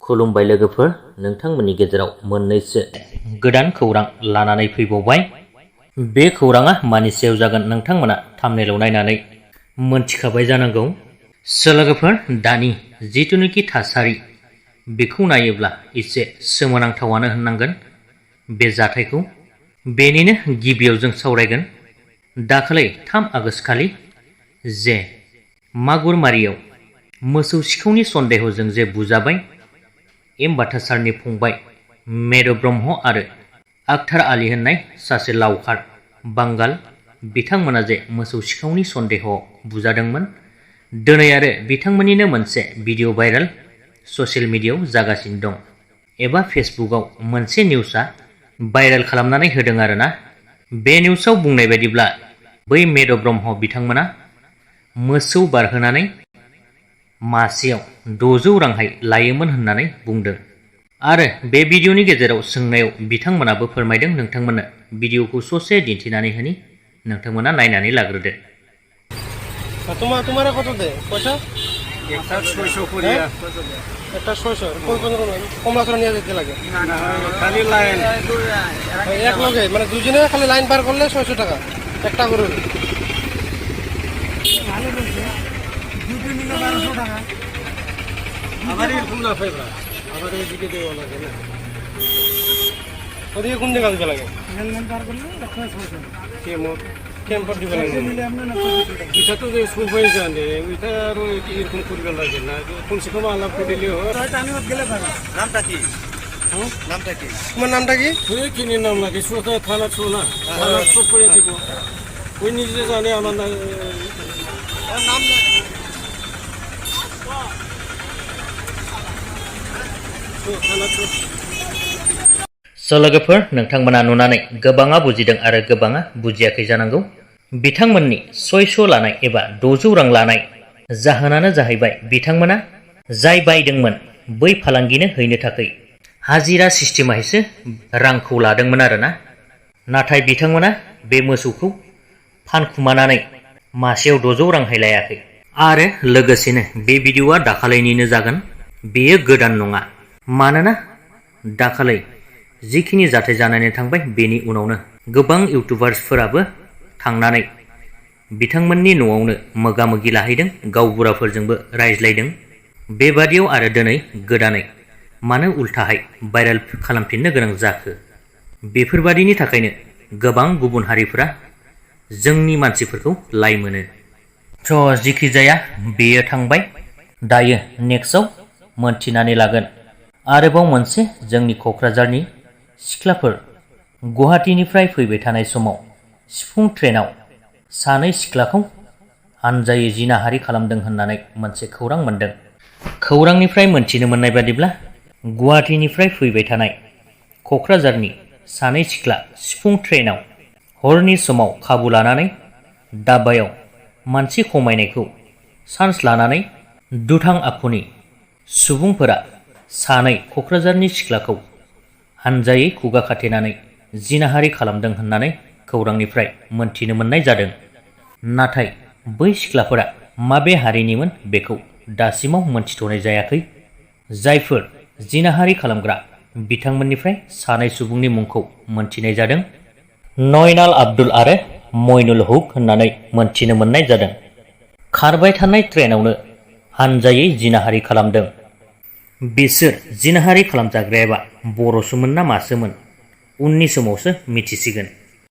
खुलुमबाय लोगोफोर, नोंथांमोननि गेजेराव मोननैसो गोदान खौरां लानानै फैबावबाय। बे खौराङा मानि सायाव जागोन नोंथांमोना थाम्बनेइलाव नायनानै मोनथिखाबाय जानांगौ। लोगोफोर, दानि जिथुनिखि थासारि बेखौ नायोब्ला एसे सोमोनांथावानो होननांगोन बे जाथायखौ। बेनिनो गिबियाव जों सावरायगोन दाखालि 3 आगस्ट खालि जे मागुरमारियाव मोसौ सिखावनि सन्देहजों जे बुजाबाय एमबाथासारनि फंबाय मेद ब्रह्म आरो आखतार आली होननाय सासे लावखार बांगाल, बिथांमोना जे मोसौ सिखावनि सन्देहआव बुजादोंमोन। दिनै आरो बिथांमोननिनो मोनसे भिडिअ भाइरेल ससियेल मिडियायाव जागासिनो दं, एबा फेसबुकआव मोनसे निउसआ भाइरेल खालामनानै होदों आरोना। बे निउसआव बुंनाय बायदिब्ला बै मेद ब्रह्म बिथांमोना मोसौ बारहोनानै मासेयाव 600 रांहाय लायोमोन होननानै बुंदों। आरो बे भिडिअनि गेजेराव सोंनायाव बिथांमोनाबो फोरमायदों। नोंथांमोननो भिडिअखौ ससे दिन्थिनानै होनि, नोंथांमोना नायनानै लाग्रोदो। তোমার কত দে পয়সা? একটা 600 করিয়া একটা 600 কোন কমলা করে নিয়ে যেতে লাগে না খালি লাইন এক লগে, মানে দুজনে খালি লাইন পার করলে 600 টাকা একটা গরুর। ভালো বলছে, দুটো নিলে 1200 টাকা। আবার এরকম না পাইবা, আবার ওইদিকে দেওয়া লাগে না। ওদিকে কোন দিকে দিতে লাগে? লাইন পার করলে 600 কেমন ক্যাম্পার দিতে লাগে। এটা তো স্কুল হয়ে জানে, ওইটা আর এরকম করবে লাগে না, কমসে কম আলাপ করে দিলে হয়। আমি গেলে পারবো। নামটা কি? নামটা কি? তোমার নামটা কি? ওই কিনে নাম লাগে, সোজা থানা ছোনা থানা সব করে দিব। ওই নিজে জানে আমার নাম না। लोगोफोर, नोंथांमोना नुनानै गोबाङा बुजिदों आरो गोबाङा बुजियाखै जानांगौ। बिथांमोननि 600 लानाय एबा 600 रां लानाय जाहोनानो जाहैबाय बिथांमोना जाय बायदोंमोन बै फालांगिनो हैनो थाखाय हाजिरा सिस्टेमैसो रांखौ लादोंमोन आरोना। नाथाय बिथांमोना बे मोसौखौ फानखुमानानै मासेयाव 600 रांहाय लायाखै। आरो लोगोसेनो बे भिडिअआ दाखालिनिनो जागोन, बेयो गोदान नङा। मानोना दाखालि जिखिनि जाथाय जानानै थांबाय बेनि उनावनो गोबां इउटुबार्सफोराबो थांनानै बिथांमोननि न'आवनो मोगा मोगि लाहैदों, गावबुराफोरजोंबो रायज्लायदों। बेबादियाव आरो दिनै गोदानै मानो उल्थाहाय भाइरेल खालामफिननो गोनां जाखो? बेफोरबादिनि थाखायनो गोबां गुबुन हारिफोरा जोंनि मानसिफोरखौ लाइ मोनो। जिखि जाया बेयो थांबाय, दायो नेक्स्टआव मोनथिनानै लागोन। आरोबाव मोनसे, जोंनि क'क्राझारनि सिख्लाफोर गुवाहाटीनिफ्राय फैबाय थानाय समाव सिफुं ट्रेनाव सानै सिख्लाखौ हानजायै जिनाहारि खालामदों होननानै मोनसे खौरां मोनदों। खौरांनिफ्राय मोनथिनो मोननाय बादिब्ला गुवाहाटीनिफ्राय फैबाय थानाय क'क्राझारनि सानै सिख्ला सिफुं ट्रेनाव हरनि समाव खाबु लानानै दाब्बायाव मानसि खमायनायखौ चान्स लानानै दुथां आखुनि सुबुंफोरा सानै क'क्राझारनि सिख्लाखौ हानजायै खुगा खाथेनानै जिनाहारि खालामदों होननानै खौरांनिफ्राय मोनथिनो मोननाय जादों। नाथाय बै सिख्लाफोरा माबे हारिनिमोन बेखौ दासिमाव मोनथिथ'नाय जायाखै। जायफोर जिनाहारि खालामग्रा बिथांमोननिफ्राय सानै सुबुंनि मुंखौ मोनथिनाय जादों। नयनाल आब्दुल आरो मइनुल हुक होननानै मोनथिनो मोननाय जादों। खारबाय थानाय ट्रेनावनो हानजायै जिनाहारि खालामदों। बिसोर जिनाहारि खालामजाग्रायाबा बर'सोमोन ना मासोमोन उननि समावसो मिथिसिगोन।